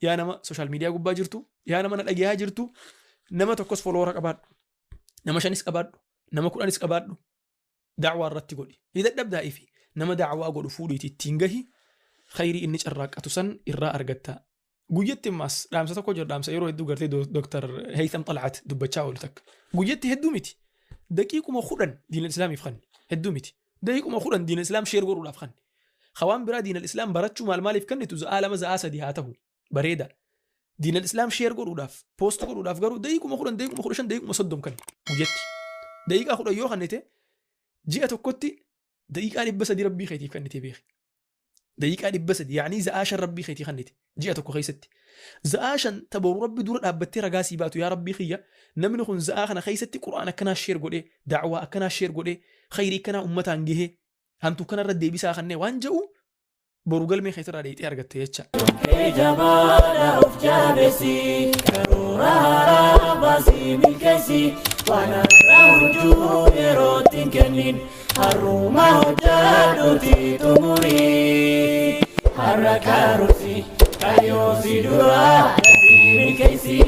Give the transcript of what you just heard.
Yaa nama social media gubbaa jirtu, yaa nama na dhagayaa jirtu, nama tokkos follower qabaadhu. Nama shanis qabaadhu, nama 10s qabaadhu. Da'waa irratti godhi. Ni dadhabdaa ifi. Nama da'waa godhu fuudhiiti ittiin gahi. Khayrii inni carraaqqatu san irraa argatta. Guyyatti ammaas dhaamsa tokko jira, dhaamsa yeroo hedduu gartee Dr. Haytham Xal'at dubbachaa oolu takka. Guyyatti hedduu miti. Daqiiquma 10 diinal islaamiif kanni. Hedduu miti. Daqiiquma 10 diinal islaam share godhuudhaaf kanni. Hawaan biraa diinal islaam barachuu maal maaliif kennitu za'aa 2 za'aa 3 haa ta'u. Bareeda. Diinal islaam share godhuudhaaf, post godhuudhaaf garuu daqiiquma 10, daqiiquma 15, daqiiquma 30 kanni guyyatti. Daqiiqaa 10 yoo kennite ji'a tokkotti daqiiqaa 300 rabbii keetiif kennite beeki. Daqiiqaa 300, yaanii za'aa 5 rabbii keetii kennite ji'a tokko keessatti. Za'aa 5 ta boru rabbi dura dhaabbattee ragaa sii baatu, yaa rabbii kiyya, namni kun za'aa kana keessatti qura'aan akkanaa share godhee, da'waa akkanaa share godhee, khayrii akkanaa ummataan gahee, hantuu kanarra deebisaa kannee waan jedhu boru galmee keetirraa dheeyxee argatte jecha. Jabaadha of jabeessi, karoora haaraa baasii milkeessi, waan har'a hojjuu yerootti hin kennin, har'uma hojjadhuuti xumurii, har'a karoorsi kaayyoo si dura dafii milkeessi.